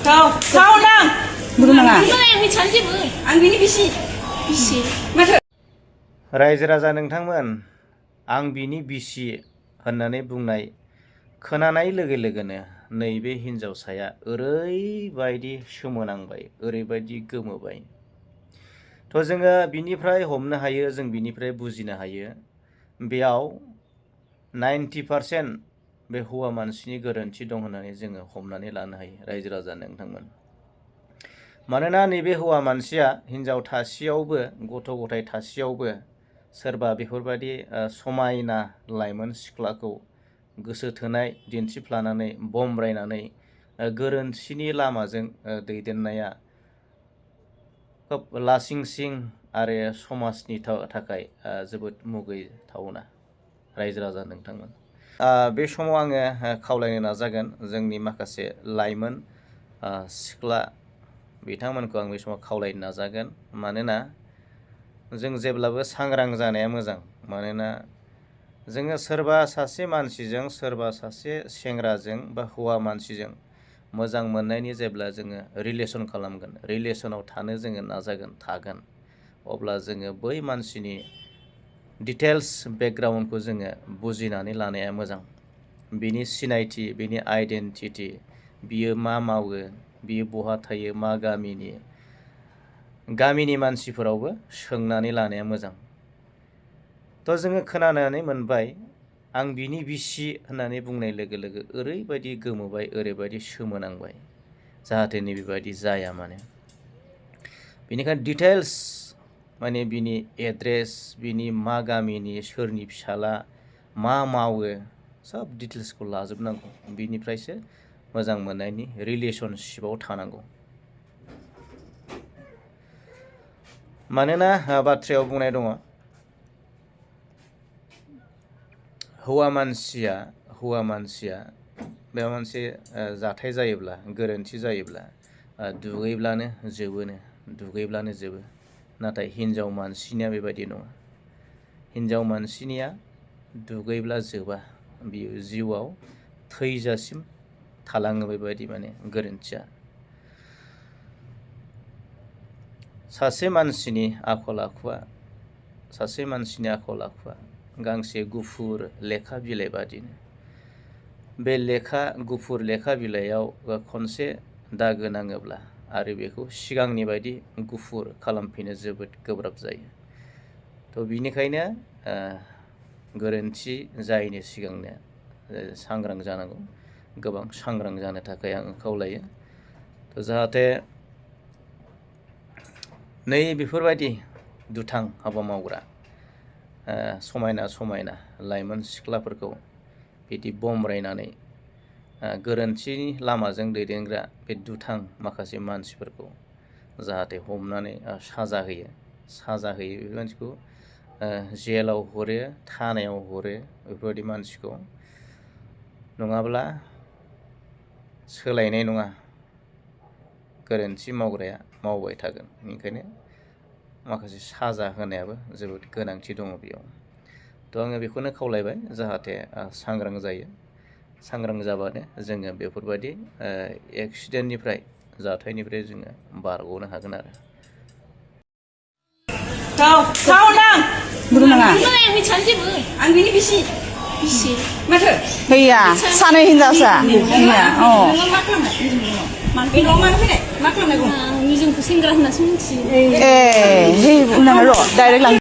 Kau nang. Buru nanga. Ang bini bisi. Bisi. Maथो रायजो राजा नोंथांमोन आं बिनि बिसि होननानै बुंनाय खोनानाय लोगो लोगोनो नैबे हिनजावसाया ओरैबायदि सोमोनांबाय ओरैबायदि गोमोबाय थ' जोङो बिनिफ्राय हमनो हायो जों बिनिफ्राय बुजिनो हायो बेयाव 90% बे हौवा मानसिनि गोरोन्थि दं होननानै जोङो हमनानै लानो हायो रायजो राजा नोंथांमोन मानोना नैबे हौवा मानसिया हिनजाव थासेयावबो गथ' गथाय थासेयावबो सोरबा बेफोरबायदि समायना लाइमोन सिख्लाखौ गोसो थोनाय दिन्थिफ्लानानै बमब्रायनानै गोरोन्थिनि लामाजों दैदेननाया खोब लासिंसिं आरो समाजनि थाखाय जोबोद मुगैथावना रायजो राजा नोंथांमोन बे समाव आङो खावलायनो नाजागोन जोंनि माखासे लाइमोन सिख्ला बिथांमोनखौ आं बे समाव खावलायनो नाजागोन मानोना जों जेब्लाबो सांग्रां जानाया मोजां मानोना जोङो सोरबा सासे मानसिजों सोरबा सासे सेंग्राजों बा हौवा मानसिजों मोजां मोननायनि जेब्ला जोङो रिलेसन खालामगोन रिलेसनाव थानो जोङो नाजागोन थागोन अब्ला जोङो बै मानसिनि डिटेल्स बेकग्राउन्डखौ जोङो बुजिनानै लानाया मोजां बिनि सिनायथि बिनि आइडेन्टिटि बियो मा मावो बियो बहा थायो मा गामिनि मानसिफोरावबो सोंनानै लानाया मोजां थ' जोङो खोनानानै मोनबाय आं बिनि बिसि होननानै बुंनाय लोगो लोगो ओरैबायदि गोमोबाय ओरैबायदि सोमोनांबाय जाहाथे नैबेबायदि जाया माने बेनिखायनो डिटेल्स माने बिनि एड्रेस बिनि मा गामिनि सोरनि फिसाला मा मावो सब डिटेल्सखौ लाजोबनांगौ बिनिफ्रायसो मोजां मोननायनि रिलेसनशिपआव थानांगौ मानोना बाथ्रायाव बुंनाय दङ हौवा मानसिया बे मोनसे जाथाय जायोब्ला गोरोन्थि जायोब्ला दुगैब्लानो जोबो नाथाय हिनजाव मानसिनिया बेबायदि नङा हिनजाव मानसिनिया दुगैब्ला जोबा बियो जिउआव थैजासिम थालाङो बेबायदि माने गोरोन्थिया सासे मानसिनि आखल आखुआ गांसे गुफुर लेखा बिलाइ बादिनो बे गुफुर लेखा बिलाइयाव खनसे दागो नाङोब्ला आरो बेखौ सिगांनि बायदि गुफुर खालामफिननो जोबोद गोब्राब जायो थ' बिनिखायनो गोरोन्थि जायैनि सिगांनो सांग्रां जानांगौ गोबां सांग्रां जानो थाखाय आं खावलायो थ' जाहाथे नै बेफोरबायदि दुथां हाबा मावग्रा समायना लाइमोन सिख्लाफोरखौ बिदि बमब्रायनानै गोरोन्थिनि लामाजों दैदेनग्रा बे दुथां माखासे मानसिफोरखौ जाहाथे हमनानै साजा होयो बे मानसिखौ जेलाव हरो थानायाव हरो बेफोरबायदि मानसिखौ नङाब्ला सोलायनाय नङा गोरोन्थि मावग्राया मावबाय थागोन बेनिखायनो माखासे साजा होनायाबो जोबोद गोनांथि दङ बेयाव थ' आङो बेखौनो खावलायबाय जाहाथे सांग्रां जायो सांग्रां जाबानो जोङो बेफोरबायदि एक्सिडेन्टनिफ्राय जाथायनिफ्राय जोङो बारग'नो हागोन आरो Kau nang. Buru nanga. Ang bini bisi. Bisi. Mathो Iya, सानै हिनजावसा. Iya, oh. मा खालामनाय बे न'आव मानो फैनाय मा खालामनाय बुं निजोंखौ सेंग्रा होननासो मिथियो Eh, hei, उनाव र' डाइरेक्ट लां